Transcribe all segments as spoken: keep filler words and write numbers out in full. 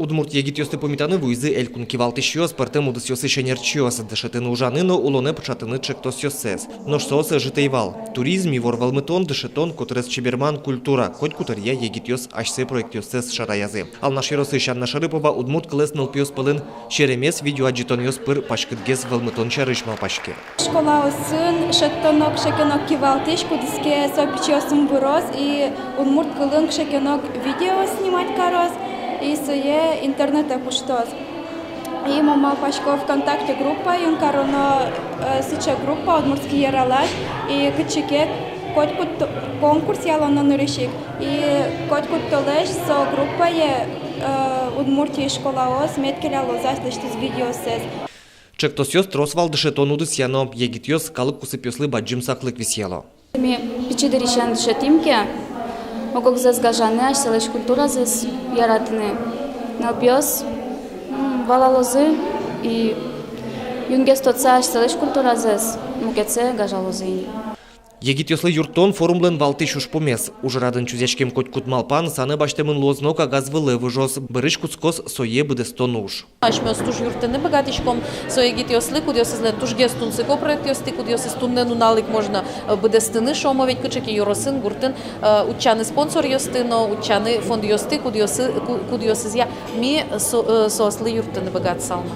Удмурт егитъёсты пумитаны вуизы элькун кивалтӥсьёс, пӧртэм удысъёсысь ӧнерчиос, дышетыны ужаны но улонэ пыӵатыны ӵектосъёссэс. Нош соос ӧжыт ӧй вал. Туризм, ивор вӧлмытон, дышетон, котырес чеберман, культура — котькуд ӧръя егитъёс асьсэ проектъёссэс шараязы. Алнаш ёросысь Анна Шарыпова удмурт кылэз нылпиос пӧлын серемес видеоадӟытонъёс пыр паськытгес вӧлмытон сярысь малпаське. Школаосын шедьтоно кыӵе ке но кивалтӥсь, кудӥз ке со пичиосын выроз и удмурт кылын кыӵе ке но видео снимать кароз, и сое интернетэ пуштоз. И мон малпасько, ВКонтакте группаын кароно, э, сыӵе группа «Удмуртский ералаш», и кыӵе ке котькуд то-, конкурс ялоно нырысь ик, и котькуд толэзь со группае, э, Удмуртиысь школаос мед келялозы аслэсьтыз видеосэс. Ӵектосъёс трос вал дышетон удысъя но. Егитъёс калык кусыпъёслы бадӟым саклык висъяло. Ми пичи дырысен дышетӥм ке ог-огзэс гажаны, асьсэлэсь культуразэс яратыны, нылпиос, м, валалозы и юнгес тодса асьсэлэсь культуразэс, мукетсэ гажалозы ини. Егитъёслы юрттон — форумлэн валтӥсь ужпумез. Ужрадын чузъяськем котькуд малпан санэ басьтэмын луоз но кагаз вылэ выжоз, бӧрысь кутскоз сое быдэстон уж. Асьмеос туж юрттыны быгатӥськом со егитъёслы, кудъёсызлэн тужгес тунсыко проектъёсты, кудъёсыз туннэ нунал ик можно, э, быдэстыны, шуом, ведь кыӵе ке ёросын, гуртын, э, утчаны спонсоръёсты но, утчаны фондъёсты, кудъёсы-, ку-, кудъёсызъя ми со-, э, соослы юрттыны быгатысалмы.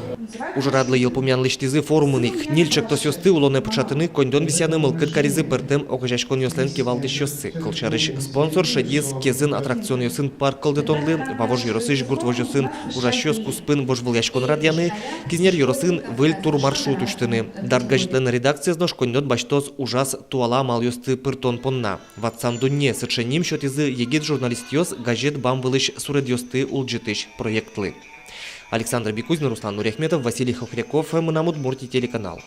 Ужрадлы йылпумъян лэсьтӥзы форумын ик. Ньыль ӵектосъёсты улонэ пыӵатыны коньдон висъяны мылкыд каризы пӧртэм огазеяськонъёслэн кивалтӥсьёссы. Кылсярысь, спонсор шедиз Кезын аттракционъёсын парк кылдытонлы, Вавож ёросысь гурт возёсын ужасьёс куспын вожвылъяськон радъяны, Кизнер ёросын выль турмаршрут усьтыны. «Дарт» газетлэн редакциез нош коньдон басьтоз ужаз туала амалъёсты пыртон понна. «Ватсам дунне» — сыӵе ним сётӥзы егит журналистъёс газет бам вылысь суредъёсты улӟытӥсь проектлы. Александр Бекузин, Руслан Нуряхметов, Василий Хохряков, «Мынам Удмуртие» телеканал.